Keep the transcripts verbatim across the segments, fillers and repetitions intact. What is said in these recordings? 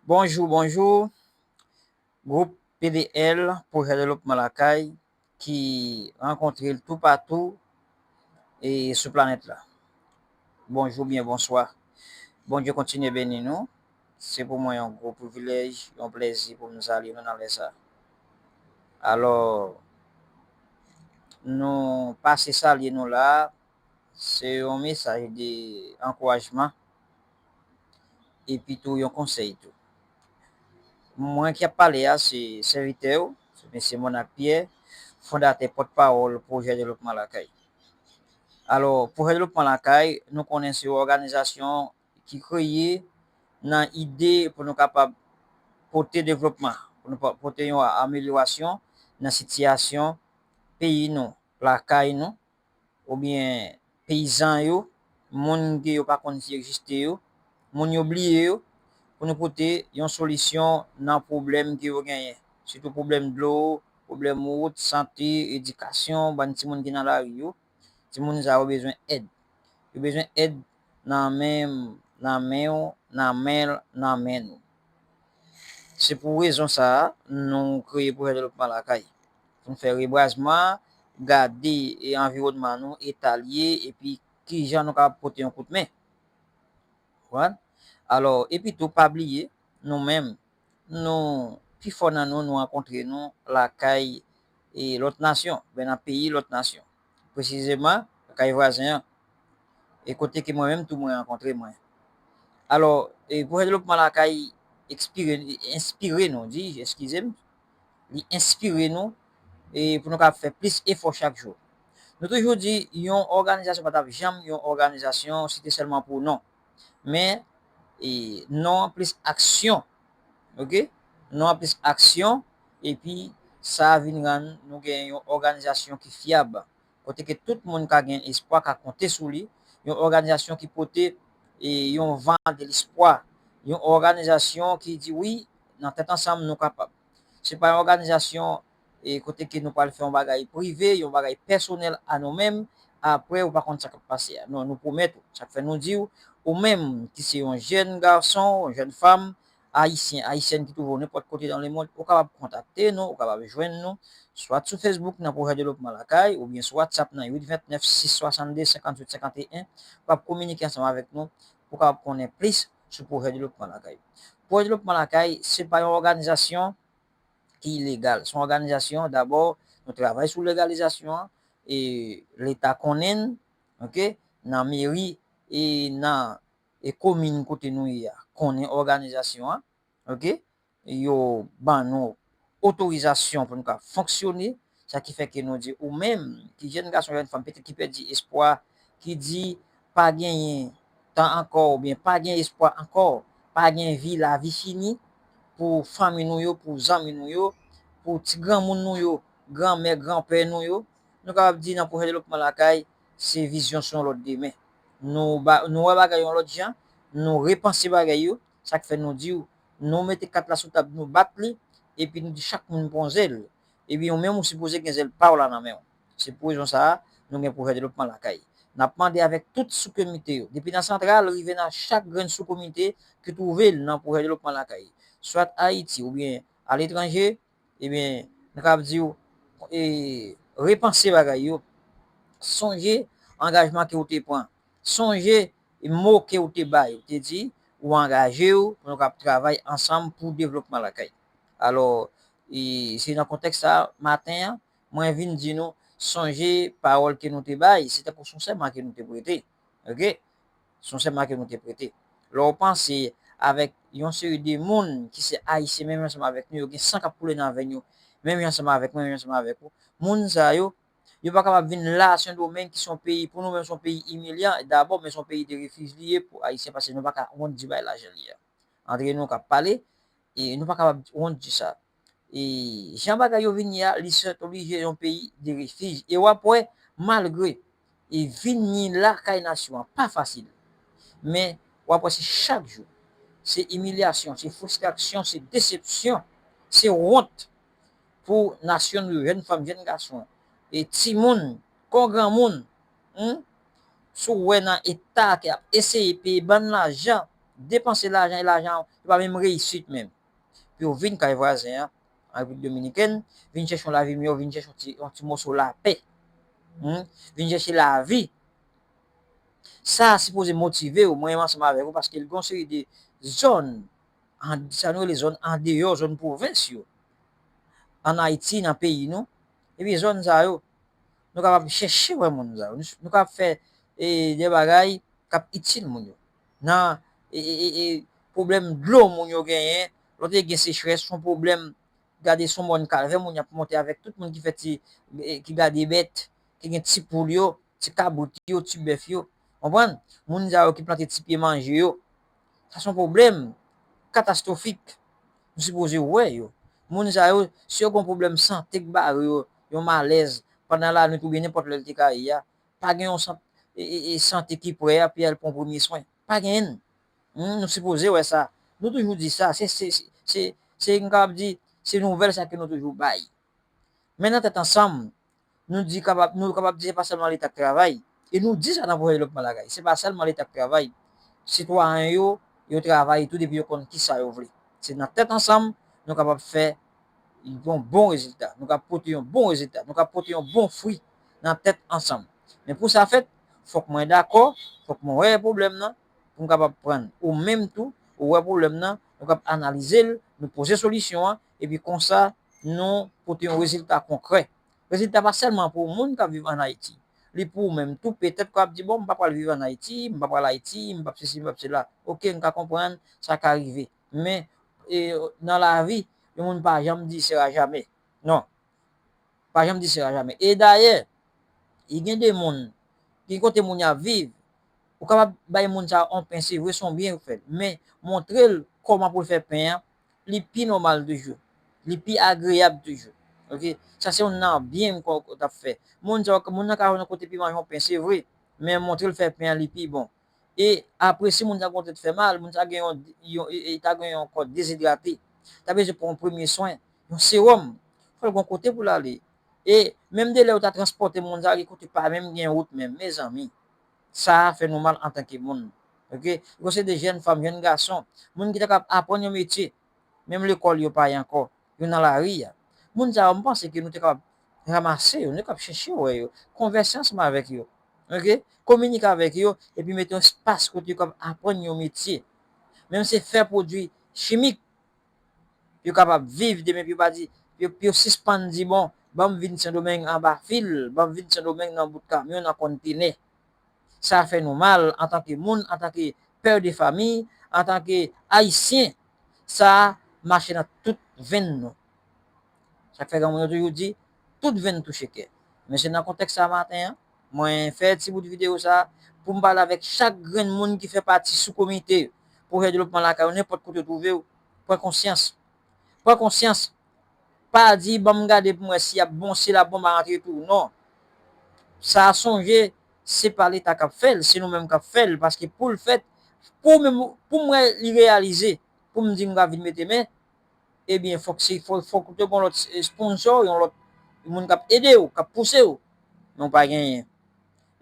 Bonjou, bonjou. Gwoup P D L, Pwojè Devlopman Lakay, ki rankontre l toupatou e sou planèt la. Bonjou oubyen bonswa. Bondye kontinye beni nou. Se pou mwen yon gwo privilèj, yon plèzi pou m salye nou nan lè sa. Alò, nou pase salye nou la, se yon mesaj de ankourajman epi tou yon konsèy tou. Mwen ki ap pale a, se sèvitè w, se mesye Monac Pierre, fondatè, pòtpawòl Pwojè Devlopman Lakay. Alò, Pwojè Devlopman Lakay, nou konnen se yon òganizasyon ki kreye nan ide pou nou kapab pote devlopman, pou nou pa-, pote yon amelyorasyon nan sitiyasyon peyi nou, lakay nou, oubyen peyizan yo, moun ke yo pa konn si egziste yo, moun yo bliye yo, pou nou pote yon solisyon nan pwoblèm ke yo genyen. Sitou pwoblèm dlo, pwoblèm wout, sante, edikasyon, bann timoun ki nan lari yo. Timoun sa yo bezwen èd. Yo bezwen èd nan men m, nan men w, nan men l, nan men nou. Se pou rezon sa a, nou kreye Pwojè Devlopman Lakay. Pou n fè rebwazman, gade, e, anviwònman nou, eta l ye, epi kijan nou kapab pote yon kout men. Konprann? Alò, epi tou, pa bliye, nou menm, nou, pifò nan nou, nou rankontre nou lakay, e, lòt nasyon, oubyen nan peyi lòt nasyon. Presizeman, lakay vwazen an. E kote ke mwen menm tou mwen rankontre mwen. Alò, e, Pwojè Devlopman Lakay ekspire, enspire nou, di, eskize m, li enspire nou, e pou nou kapab fè plis efò chak jou. Nou toujou di, yon òganizasyon pa t ap janm yon òganizasyon si te sèlman pou non. Men, e, non an plis aksyon, oke? Non an plis aksyon, epi sa a vin rann nou gen yon òganizasyon ki fyab, kote ke tout moun ka gen espwa, ka konte sou li, yon òganizasyon ki pote, e, yon van de lespwa, yon òganizasyon ki di, wi, nan tèt ansanm, nou kapab. Se pa yon òganizasyon, e, kote ke nou pral fè yon bagay prive, yon bagay pèsonèl a nou menm, apre ou pa konn sa k ap pase a. Non, nou pwomèt ou. Sa k fè nou di w, ou menm ki se yon jèn gason, yon jèn fanm, ayisyen, ayisyèn ki twouve w nenpòt kote nan lemonn, ou kapab kontakte nou, ou kapab jwenn nou, swat sou Facebook nan Pwojè Devlopman Lakay, oubyen sou WhatsApp nan uit vennèf sis swasanndez senkantuit senkanteyen, w ap kominike ansanm avèk nou, pou w kapab konnen plis sou Pwojè Devlopman Lakay. Pwojè Devlopman Lakay, se pa yon òganizasyon ki ilegal. Se yon òganizasyon, dabò, nou travay sou legalizasyon an, e Leta konnen n, oke, nan meri, e nan, e komin kote nou ye a, konnen òganizasyon an, oke, yo ban nou otorizasyon pou nou ka fonksyone, sa ki fè ke nou di ou menm, ki jèn gason, jèn fanm, petèt ki pèdi espwa, ki di pa genyen tan ankò, oubyen pa gen espwa ankò, pa gen vi, lavi fini, pou fanmi nou yo, pou zanmi nou yo, pou ti granmoun nou yo, granmè, granpè nou yo, nou kapab di nan Pwojè Devlopman Lakay, se vizyon sou yon lòt demen. Nou ba-, nou wè bagay yon lòt jan, nou repanse bagay yo, sa k fè nou di w, nou mete kat la sou tab, nou bat li, epi nou di chak moun pran zèl. Epi ou menm ou sipoze gen zèl pa w la nan men w. Se pou rezon sa a, nou gen Pwojè Devlopman Lakay. N ap mande avèk tout soukomite yo, depi nan santral rive nan chak grenn soukomite ki twouve l nan Pwojè Devlopman Lakay, swat Ayiti oubyen aletranje, ebyen, nou kapab di w, e, repanse bagay yo. Sonje angajman ke w te pran. Sonje mo ke w te bay. Ou te di, ou angaje w pou nou kapab travay ansanm pou devlopman lakay. Alò, e, se nan kontèks sa a, maten an, mwen vin di nou, sonje pawòl ke nou te bay, se tankou se yon sèman ke nou te prete. Oke? Se yon sèman ke nou te prete. Lè w panse avèk yon seri de moun ki se Ayisyen, menm jan ansanm avèk nou, yo gen san k ap koule nan venn yo, menm jan ansanm avèk mwen, menm jan ansanm avèk ou, moun sa yo, yo pa kapab vin la, Sendomeng, ki se yon peyi, pou nou menm, se yon peyi imilyan, dabò, men se yon peyi de refij li ye pou Ayisyen, paske nou pa ka wont di bay lajan li a. Antre nou k ap pale, e nou pa kapab wont di sa. E jan bagay yo vin ye a, li sètoblije yon peyi de refij. E w ap wè, malgre e vini lakay nasyon an pa fasil, men w ap wè se chak jou. Se imilyasyon, se fristrasyon, se desepsyon, se wont pou nasyon nou yo, jèn fanm, jèn gason, e timoun, kon granmoun, hmm? Si w wè nan eta ke ap eseye peye bann lajan, depanse lajan, e lajan yo pa menm reyisit menm. Pou yo vin kay vwazen an, an Repiblik Dominikèn, vin chèche yon lavi miyò, vin chèche yon ti, yon ti moso lapè. Hmm? Vin chèche lavi. Sa sipoze motive w, mwen menm ansanm avèk ou, paske l gen yon seri de zòn, an, sa nou rele zòn andeyò, zòn pwovens yo, ann Ayiti, nan peyi nou. Epi zòn sa yo, nou kapab chèche wè moun sa yo. Nou, nou kapab fè, e, de bagay k ap itil moun yo. Nan, e, e, e, e, pwoblèm dlo moun yo genyen, lòt gen sechrès, se yon pwoblèm, gade se yon mòn kalvè moun y ap monte avèk tout moun ki fè ti, e, ki gade bèt, ki gen ti poul yo, ti kabrit yo, ti bèf yo. Konprann? Moun sa yo ki plante ti pye manje yo. Sa se yon pwoblèm katastwofik. Nou sipoze wè yo. Moun sa yo, si yo gen yon pwoblèm sante k bare yo, yon malèz, pandan lanwit oubyen nenpòt lè l te ka ye a, pa gen yon sant, e, e, e, sante ki prè a, pou y al pran premye swen. Pa genyen. Hmm, nou sipoze wè sa. Nou toujou di sa. Se, se, se, se, se, m kapab di, se nouvèl sa ke nou toujou bay. Men nan tèt ansanm, nou di kapab, nou kapab di se pa sèlman Leta k travay. E nou di sa nan pwojè devlopman lakay. Se pa sèlman Leta k travay. Sitwayen yo, yo travay tou depi yo konn kisa yo vle. Se nan tèt ansanm, nou kapab fè yon bon rezilta. Nou kapab pote yon bon rezilta. Nou kapab pote yon bon fwi nan tèt ansanm. Men pou sa fèt, fòk mwen dakò, fòk mwen wè pwoblèm nan, pou m kapab pran. Ou menm tou, ou wè pwoblèm nan, nou kapab analize l, nou poze solisyon an, epi konsa, nou pote yon rezilta konkrè. Rezilta pa sèlman pou moun k ap viv ann Ayiti. Li pou ou menm tou, petèt, k ap di, bon, m pa pral viv ann Ayiti, m pa pral Ayiti, m p ap sesi, m p ap sela. Oke, m ka konprann, sa ka rive. Men, e, nan lavi, yon moun pa janm di sera jamè. Non. Pa janm di sera jamè. E dayè, gen de moun, gen kote moun y ap viv, ou kapab bay moun sa yon pen, se vre, se yon byen ou fè l, men montre l kòman pou l fè pen an, li pi nòmal toujou, li pi agreyab toujou. Oke? Sa se youn nan byen m kwè w t ap fè. Moun sa yo, moun nan ka jwenn yon kote pi manje yon pen, se vre, men montre l fè pen an, li pi bon. E apre, si moun sa gen yon tèt fè mal, moun sa gen yon, yon, e, e, ta gen yon kò dezidrate, ta bezwen pran yon premye swen, yon sewòm, fò l gen yon kote pou l ale. E menm de lè yo ta transpòte moun sa, gen kote pa menm gen wout menm, mezanmi. Sa fè nou mal antanke moun. Oke? Yo se de jèn fanm, jèn gason, moun ki ta kab aprann yon metye. Menm lekòl yo pa ye ankò. Yo nan lari a. Moun sa yo, m panse ke nou te kab ranmase yo, nou te kab chèche wè yo, konvèse ansanm avèk yo. Oke? Kominike avèk yo, epi mete yon espas kote yo kab aprann yon metye. Menm se fè pwodui chimik, yo kapab viv demen, epi yo pa di, yo, yo sispann di, bon, ban m vin Sendomeng anba fil, ban m vin Sendomeng nan bout kamyon, nan kontenè. Sa fè nou mal antanke moun, antanke pè de fami, antanke Ayisyen. Sa mache nan tout venn nou. Sa k fè granmoun yo toujou di, tout venn touche kè. Men se nan kontèks sa maten an, mwen fè ti bout videyo sa pou m pale avèk chak grenn moun ki fè pati sou komite pwojè devlopman lakay ou, nenpòt kote w twouve w, pran konsyans. Pran konsyans. Pa di, ban m gade pou m wè si y ap bon, si l ap bon, m a rantre tou. Non. Sa a sonje, se pa Leta k ap fè l, se nou menm k ap fè l. Paske pou l fèt, pou menm, pou m wè li reyalize, pou m di m ka vin mete men, ebyen, fòk se, fòk, fòk ou te gen yon lòt sponsò, yon lòt moun k ap ede w, k ap pouse w. Men w pa genyen.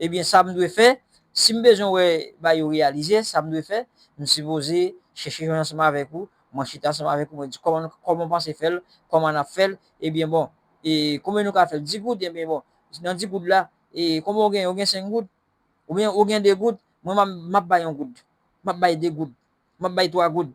Ebyen, sa m dwe fè, si m bezwen wè bagay yo reyalize, sa m dwe fè, m sipoze chèche jwenn ansanm avèk ou, mwen chita ansanm avèk ou, mwen di kòman, kòman w panse fè l, kòman n ap fè l, ebyen bon, e konbyen nou ka fè l? Dis goud, ebyen bon, nan dis goud la, e konbyen w gen? Ou gen senk goud? Oubyen ou gen de goud? Mwen m ap, m ap bay yon goud, m ap bay de goud, m ap bay twa goud.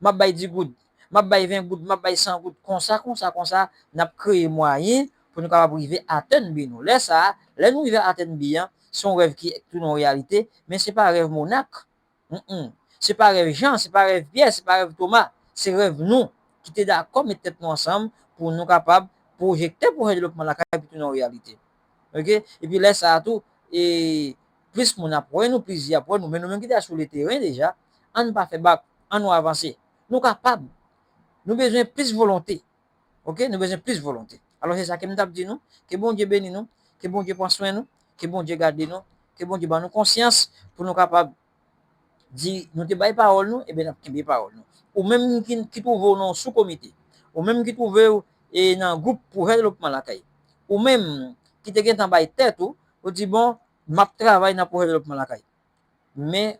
M ap bay dis goud, m ap bay ven goud, m ap bay san goud, konsa, konsa, konsa, n ap kreye mwayen pou nou kapab rive atenn bi nou. Lè sa a, lè nou rive atenn bi an, se yon rèv ki tounen yon reyalite, men se pa rèv Monak. Mm, mm. Se pa rèv Jan, se pa rèv Pyè, se pa rèv Toma. Se rèv nou ki te dakò met tèt nou ansanm pou nou kapab pwojekte pwojè devlopman lakay pou tounen yon reyalite. Oke? Epi lè sa a tou, e, plis moun ap wè nou, plizyè ap wè nou, men nou menm ki deja sou le teren deja, ann pa fè bak, ann nou avanse. Nou kapab. Nou bezwen plis volonte. Oke? Nou bezwen plis volonte. Alò, se sa ke m t ap di nou. Ke Bondye beni nou. Ke Bondye pran swen nou. Ke Bondye gade nou. Ke Bondye ban nou konsyans pou nou kapab di, nou te bay pawòl nou, ebyen, n ap kenbe pawòl nou. Ou menm ki, ki twouve w nan yon sou komite, ou menm ki twouve w, e, nan gwoup pwojè devlopman lakay, ou menm ki te gentan bay tèt ou, ou di, bon, m ap travay nan pwojè devlopman lakay. Men,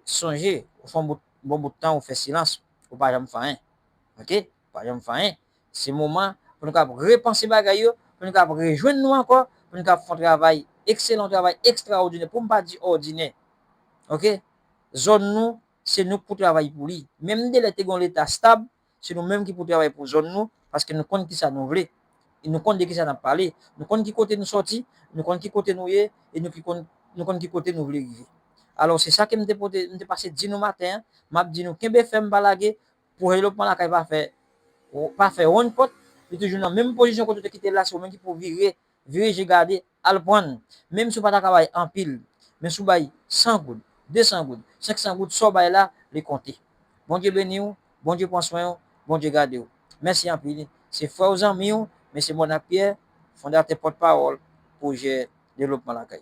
sonje, ou fè yon bout bon bout tan ou fè silans, ou pa janm fè anyen. Oke? Ou pa janm fè anyen. Se moman pou nou kab repanse bagay yo, pou nou kab rejwenn nou ankò, pou nou kab fè yon travay ekselan, yon travay ekstraòdinè, pou m pa di òdinè. Oke? Zòn nou, se nou k pou travay pou li. Menm de lè te gen yon leta stab, se nou menm ki pou travay pou zòn nou, paske nou konn kisa nou vle. E nou konn de kisa n ap pale. Nou konn ki kote nou sòti, nou konn ki kote nou ye, e nou ki konn, nou konn ki kote nou vle rive. Alò, se sa ke m te pote, m te pase di nou maten an. M ap di nou, kenbe fèm, pa lage, pwojè devlopman lakay pa fè, pa fè wonn pòt, li toujou nan menm pozisyon kote w te kite l la, se ou menm ki pou vire, vire je gade, al pran l. Menm si w pa ta ka bay anpil, men si w bay san goud, de san goud, senk san goud, sa w bay la, li konte. Bondye beni w, Bondye pran swen w, Bondye gade w. Mèsi anpil. Se frè w, zanmi w, Mesye Monard Pierre, fondatè, pòtpawòl pwojè devlopman lakay.